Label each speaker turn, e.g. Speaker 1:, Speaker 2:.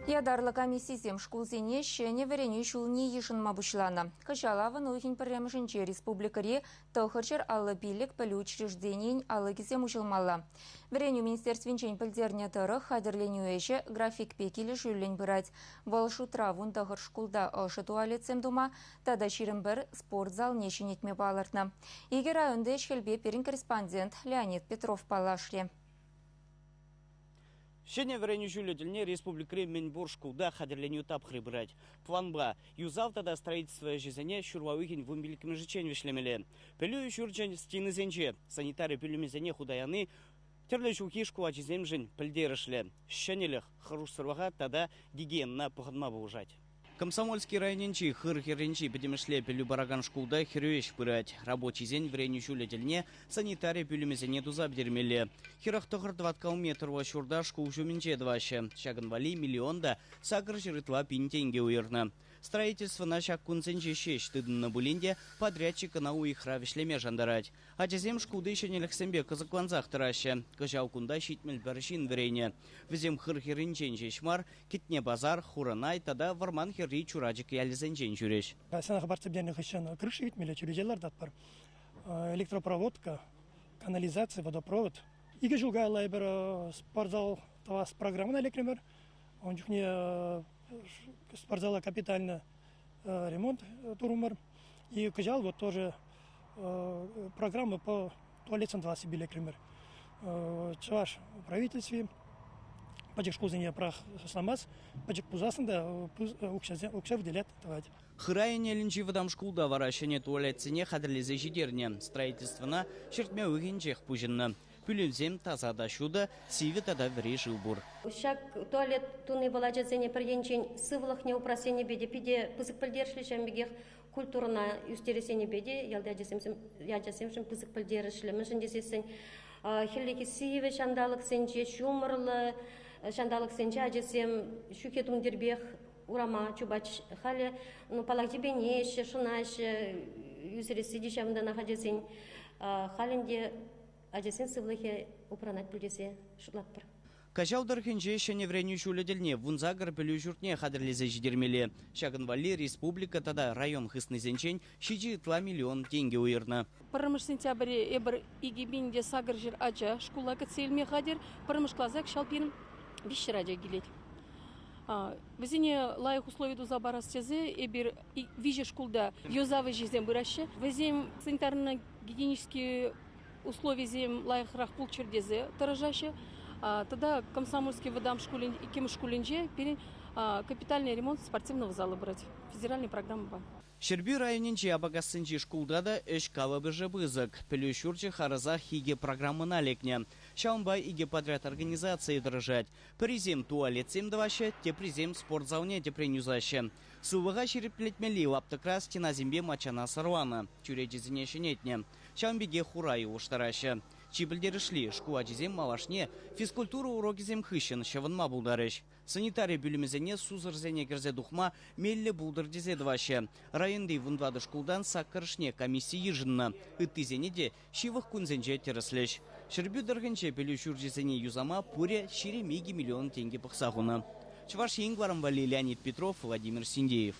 Speaker 1: Ятарлӑ комиссисем шкулсене ҫӗнӗ вӗренӳ ҫулне йышӑнма пуҫланӑ. Кӑҫал авӑн уйӑхӗн пӗрремӗшӗнче республикӑри 955 пӗлӳ учрежденийӗн алӑкӗсем уҫӑлмалла. Вӗренӳ министерствинчен пӗлтернӗ тӑрӑх, хатӗрленӳ ӗҫӗ графикпе килӗшӳллӗн пырать. Вӑл шутра 19 шкулта ӑшӑ туалетсем тума тата 21 спорт залне ҫӗнетме палӑртнӑ. Икӗ районти ӗҫ-хӗлпе пирӗн корреспондент Леонид Петров паллашрӗ.
Speaker 2: Ҫӗнӗ вӗренӳ ҫулӗ тӗлне республикӑри мӗнпур шкулта хатӗрленӳ тапхӑрӗ пырать. Планпа юсав тата строительство ӗҫӗсене ҫурла уйӑхӗн 15-мӗшӗччен вӗҫлемелле. Пӗлӳ ҫурчӗн стенисенче санитари пӳлӗмӗсене хута яни тӗрлӗ ҫулхи шкул ачисемшӗн пӗлтерӗшлӗ. Ҫӗнӗлӗх хӑрушсӑрлӑха тата гигиенӑна пӑхӑнма пулӑшать. Комсомольски районӗнчи Хыр хӗрринчи пӗтӗмӗшле пӗлӳ паракан шкулта хӗрӳ ӗҫ пырать. Рабочисен вӗренӳ ҫулӗ тӗлне санитари пӳлӗмӗсене туса пӗтермелле. 49 тӑваткал метрлӑ ҫурта шкул ҫумӗнче тӑваҫҫӗ. Ҫакӑн валли миллион та 800 ытла пин тенкӗ уйӑрнӑ. Строительствӑна ҫак кунсенче ҫеҫ тытӑннӑ пулин те подрядчик ӑна уйӑхра вӗҫлеме шантарать. Ачасем шкулти ҫӗнӗлӗхсемпе кӑсӑклансах тӑраҫҫӗ. Кӑҫал кунта 71 ҫын вӗреннӗ. Вӗсем хыр хӗрринчен ҫеҫ мар, Кӗтне Пасар, Хурӑнай тата Вӑрманхӗрри Чурачӑк ялӗсенчен ҫӳрӗҫ.
Speaker 3: Сана хӑпартса пӗтернӗ хыҫҫӑн крыша витмелле, чӳрече лартатпӑр. Электропроводка, канализаци, водопровод. Икӗ ҫул каялла эпир спортзал тӑвас программӑна лекрӗмӗр. Ун чухне спортзала капитально ремонт турӑмӑр. И кӑҫал вот тоже программа по туалетсем тӑвассипе лекрӗмӗр. Чӑваш правительстви пӗчӗк шкулсене пӑрахӑҫламасть, пӗчӗк пулсассӑн та укҫа выделять тӑвать.
Speaker 2: Хырай Ӗнелӗнчи вӑтам шкулта вара ҫӗнӗ туалетсене хатӗрлесе ҫитернӗ. Строительствӑна ҫӗртме уйӑхӗнчех пуҫӑннӑ. Пӳлӗмсем таса та ҫутӑ, сивӗ тата вӗри шыв пур.
Speaker 4: Ҫак туалет туни вӑл ачасене пӗр енчен сывлӑхне упрас енӗпе те питӗ пысӑк пӗлтерӗшлӗ, ҫавӑн пекех культурӑна ӳстерес енӗпе те ялти ачасемшӗн пысӑк пӗлтерӗшлӗ. Мӗншӗн тесессӗн хӗллехи сивӗ ҫанталӑксенче, ҫумӑрлӑ ҫанталӑксенче ачасем ҫӳхе тумтирпех урама чупать. Халӗ ну, паллах, йӗпенеҫҫӗ, шӑнаҫҫӗ, ӳсӗресси те ҫавӑнтанах ачасен. Халь ӗнтӗ ачасен сывлӑхӗ упранать пуль тесе шутлатпӑр.
Speaker 2: Каҫал тӑрӑхӗнче ҫӗнӗ вӗренӳ ҫулӗ тӗлне 18 пӗлӳ ҫуртне хатӗрлесе ҫитермелле. Ҫакӑн валли республика тата район хыснисенчен ҫичӗ ытла миллион тенкӗ уйӑрнӑ.
Speaker 5: Пӗрремӗш сентябрьте эпир 2800 ача шкула кӗтсе илме хатӗр. Пӗрремӗш класа кӑҫал пирӗн 300 ача килет. Вӗсене лайӑх услови туса парас тесе эпир виҫӗ шкулта юсав ӗҫӗсем пыраҫҫӗ. Вӗсем санитарно-гигиенический условисем лайӑхрах пулччӑр тесе тӑрӑшаҫҫӗ. Тата Комсомольски вӑтам шкулӗн иккӗмӗш шкулӗнче пирӗн капитальный ремонт спортивного зала пырать федеральный программӑпа.
Speaker 2: Ҫӗрпӳ районӗнчи Апакассинчи шкулта та ӗҫ калӑпӑшӗ пысӑк. Пӗлӳ ҫурчӗ харӑсах икӗ программӑна лекнӗ. Ҫавӑнпа икӗ подряд организацийӗ тӑрӑшать. Пӗрисем туалетсем тӑваҫҫӗ, теприсем спорт залне тӗпрен юсаҫҫӗ. Сывлӑха ҫирӗплетмелли лаптӑкра стенасемпе маччана сӑрланӑ, чӳречесене ҫӗнетнӗ. Ҫавӑн пекех урай улӑштараҫҫӗ. Чи пӗлтерӗшли, шкул ачисем малашне физкультура урокӗсем хыҫҫӑн ҫӑвӑнма пултарӗҫ. Санитари пӳлӗмӗсене сусӑрсене кӗрсе тухма меллӗ пултӑр тесе тӑваҫҫӗ. Районти 14 шкултан саккӑрӑшне комисси йышӑннӑ. Ыттисене те ҫывӑх кунсенче тӗрӗслӗҫ. Ҫӗрпӳ тӑрӑхӗнче пӗлӳ ҫурчӗсене юсама пурӗ 22 миллион тенкӗ пӑхса хунӑ. Чӑваш Ен кӑларӑм валли Леонид Петров, Владимир Синдеев.